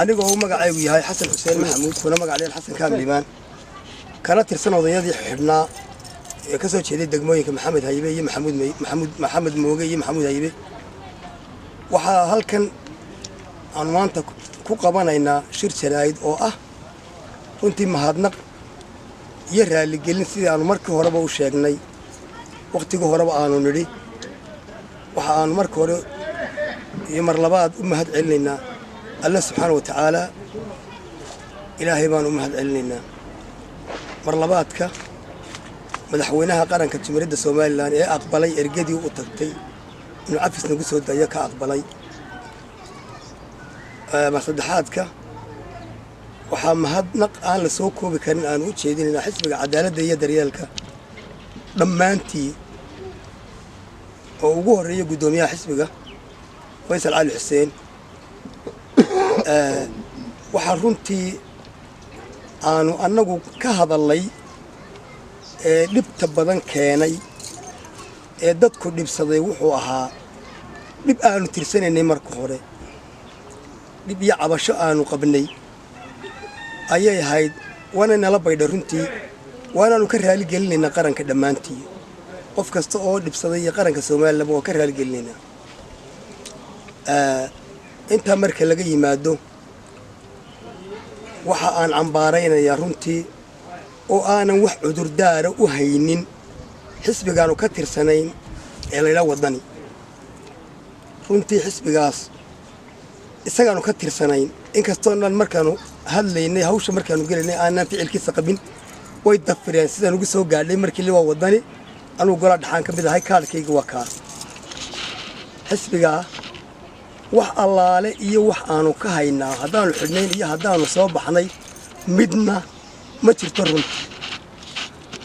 Anigoo uu magacaygu yahay Xasan Xuseen Maxamuud, kuna magac dheer Xasan Kaamil Iimaan, kana tirsan odayadii xidhnaa ee ka soo jeeday degmooyinka Maxamed Haybe iyo Maxamuud Maxamuud, Maxamed Mooge iyo Maxamuud Haybe, waxaa halkan aanu maanta ku qabanaynaa shir jaraa'id oo ah runtii mahadnaq iyo raaligelin. Sidii aanu markii horeba u sheegnay, wakhtigii horeba aanu nidhi, waxa aanu marka hore iyo mar labaad u mahad celinaynaa Alle subxaana wa tacaala. Ilaahay baanu u mahad celinaynaa. Mar labaadka, madaxweynaha qaranka Jumhuuriyadda Somaliland ee aqbalay ergadii u tagtay inuu cafis nagu soo dayo ka aqbalay. Mar saddexaadka, waxaa mahadnaq aan la soo koobi karin aanu u jeedinaynaa Xisbiga Cadaaladda iyo Daryeelka dhammaantii, oo ugu horreeya guddoomiyaha xisbiga Faysal Cali Xuseen. Waxaa runtii aanu annagu ka hadallay ee dhibta badan keenay ee dadku dhibsaday wuxuu ahaa dhib aanu tirsanaynay marka hore, dhib iyo cabasho aanu qabnay ayay ahayd, waana nala baydha runtii, waanaanu ka raaligelinaynaa qaranka dhammaantii. Qof kasta oo dhibsaday iyo qaranka Somalilanba waa ka raaligelinaynaa. Intaa marka laga yimaado, waxa aan cambaaraynayaa runtii oo aanan wax cudurdaara u haynin xisbigaanu ka tirsanayn ee laydhaa Waddani. Runtii xisbigaas isagaanu ka tirsanayn, inkastoo dhan markaanu hadlaynay, hawsha markaanu gelaynay, aanan ficilkiisa qabin, way dafireen sidaan ugu soo gaadhay markii li waa Waddani. Anugu golaa dhaxaan ka mid ahay, kaadhkayga waa kaa. Xisbigaa wax allaale iyo wax aanu ka haynaa, haddaanu xidhnayn iyo haddaanu soo baxnay midna ma jirto. Runtii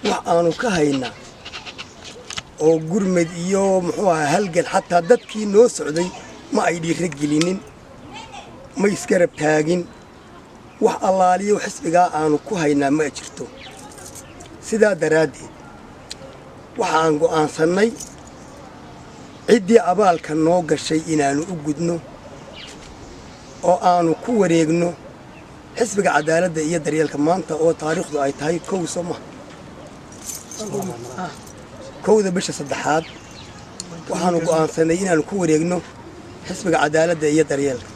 wax aanu ka haynaa oo gurmed iyo muxuu ahaa halgan, xataa dadkii noo socday ma ay dhiiro gelinin, ma isgarab taagin. Wax allaaliyo xisbigaa aanu ku haynaa ma jirto. Sidaa daraaddeed waxa aan go'aansannay ciddii abaalka noo gashay inaannu u gudno oo aanu ku wareegno Xisbiga Cadaaladda iyo Daryeelka maanta oo taariikhdu ay tahay 1, soo maha, 1-da bisha saddexaad. Waxaanu go'aansannay inaannu ku wareegno Xisbiga Cadaaladda iyo Daryeelka.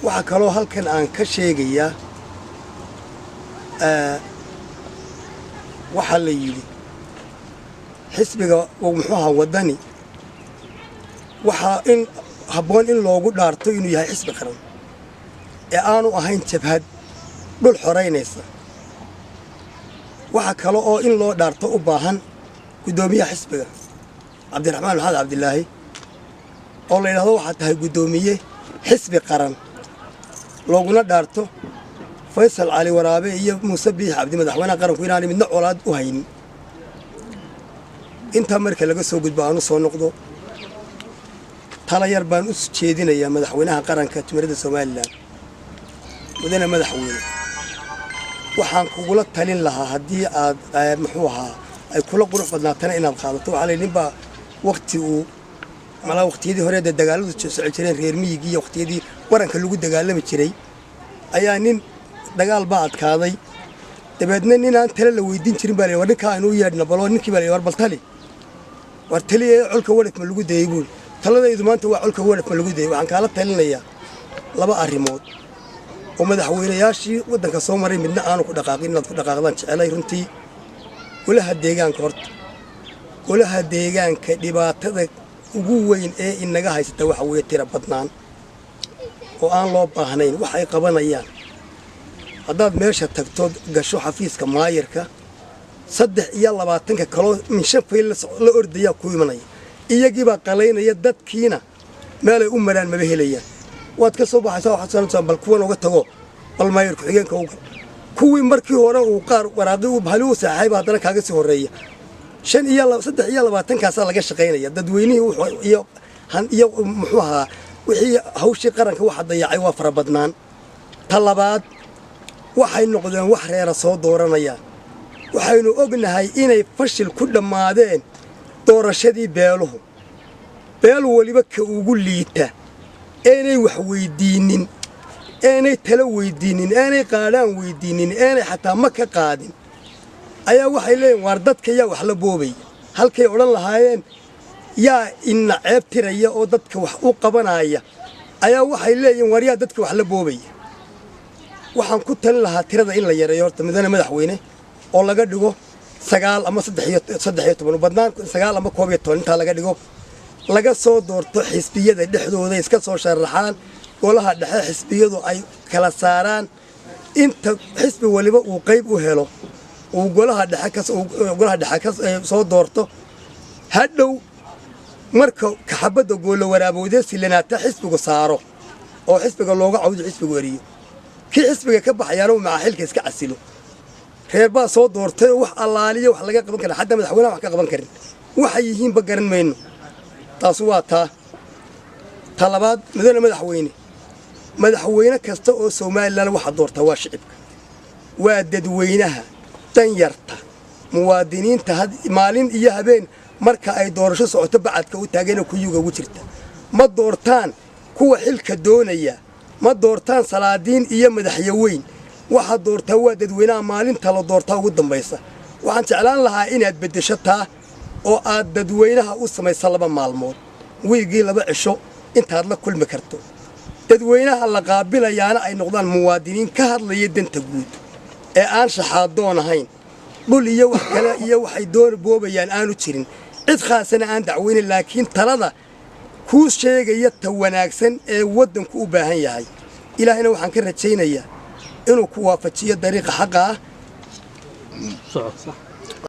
Waxaa kaloo halkan aan ka sheegayaa, waxaa la yidhi xisbiga muxuu ahaa Waddani, waxaa in habboon in loogu dhaarto inuu yahay xisbi qaran ee aanu ahayn jabhad dhul xoraynaysa. Waxaa kale oo in loo dhaarto u baahan guddoomiyaha xisbiga Cabdiraxmaan Maxamed Cabdilaahi, oo la yidhahdo waxaa tahay guddoomiye xisbi qaran, looguna dhaarto Faysal Cali Waraabe iyo Muuse Biix Cabdi, madaxweynaha qaranku, inaanay midna colaad u haynin. Intaa marka laga soo gudbo, aanu soo noqdo, tala yar baan u jeedinayaa madaxweynaha qaranka Jumhuuriyadda Somaliland. Mudane madaxweyne, waxaan kugula talin lahaa, haddii aad muxuu ahaa ay kula qurux badnaatana, inaad qaadato. Waxaa la yidhi ninbaa wakti uu malaa waqtiyadii hore dee dagaaladu soco jireen, reer miyigii iyo waqtiyadii waranka lagu dagaalami jiray, ayaa nin dagaal baa adkaaday. Dabeedna ninaan tale la weydiin jirin baa la yidhi, war ninkaa aynu u yeedhna baloo. Ninkii baa la yidhi, war bal tali, war taliye, colka wadhaf ma lagu dayey? Buuri, taladaydu maanta waa colka wadhaf ma lagu dayey. Waxaan kaala talinayaa laba arrimood oo madaxweynayaashii waddanka soo maray midna aanu ku dhaqaaqin inaad ku dhaqaaqdaan jecelay runtii. Golaha deegaanka, horta golaha deegaanka dhibaatada ugu weyn ee inaga haysata waxa weeye tira badnaan oo aan loo baahnayn. Wax ay qabanayaan, haddaad meesha tagto, gasho xafiiska maayarka, 23-ka kaloo min shan fayl la ordayaa ku imanaya, iyagiibaa qalaynaya, dadkiina meelay u maraan maba helayaan. Waad ka soo baxaysaa, waxaad soonaysaa bal kuwan uga tago, bal maayar ku-xigeenka u gal. Kuwii markii hore uu qaar waraaqi uu bahali u saxaxay baa haddana kaaga sii horreeya. Shan iyo 23-kaasaa laga shaqaynaya. Dadweynihii iyo iyo muxuu ahaa wixii hawshii qaranka waxa dayacay waa farabadnaan. Ta labaad, waxay noqdeen wax reera soo dooranayaan. Waxaynu ognahay inay fashil ku dhammaadeen doorashadii beeluhu. Beel weliba ka ugu liita eenay wax weydiinnin. Eenay talo weydiinin, aanay qaadhaan weydiinin, aanay xataa ma ka qaadin, ayaa waxay leeyihin: "Waar, dadka yaa wax la boobaya?" Halkay odhan lahaayeen: "Yaa ina ceeb tiraya oo dadka wax u qabanaya?" ayaa waxay leeyihin: "Waar, yaa dadka wax la boobaya?" Waxaan ku talin lahaa tirada in la yareeyo horta, mudane madaxweyne, oo laga dhigo 9 ama 13, badnaan 9 ama 11 intaa laga dhigo, laga soo doorto xisbiyada dhexdooda, iska soo sharaxaan, golaha dhexe xisbiyadu ay kala saaraan, inta xisbi waliba uu qayb u helo, uu golaha dhexe ka soo doorto. Hadhow marka kaxabadda goolo waraabowdee silanaata xisbigu saaro oo xisbiga looga cawdo, xisbigu eriyo, kii xisbiga ka baxayaana uu macaa xilka iska casilo. Reer baa soo doortay oo wax allaaliya wax laga qaban karin, xataa madaxweynaha wax ka qaban karin, waxay yihiinba garan mayno. Taasi waa taa. Ta labaad, mudane madaxweyne, madaxweyne kasta oo Somaliland waxa doortaa waa shicibka, waa dadweynaha danyarta, muwaadiniinta maalin iyo habeen marka ay doorasho socoto bacadka u taageen oo kuyuga ugu jirta. Ma doortaan kuwa xilka doonaya, ma doortaan salaadiin iyo madaxyaweyn. Waxaa doortaa waa dadweynaha maalinta la doortaa ugu dambaysa. Waxaan jeclaan lahaa inaad beddesho taa oo aad dadweynaha u samaysa 2 maalmood wiigii, 2 cisho intaad la kulmi karto. Dadweynaha la qaabilayaana ay noqdaan muwaadiniin ka hadlaya danta guud ee aan shaxaadoon ahayn, dhul iyo wax kale iyo waxay dooni boobayaan aanu jirin, cid khaasana aan dacweynin, laakiin talada kuu sheegaya ta wanaagsan ee waddanku u baahan yahay. Ilaahayna waxaan ka rajaynayaa inuu ku waafajiyo dariiqa xaqa ah.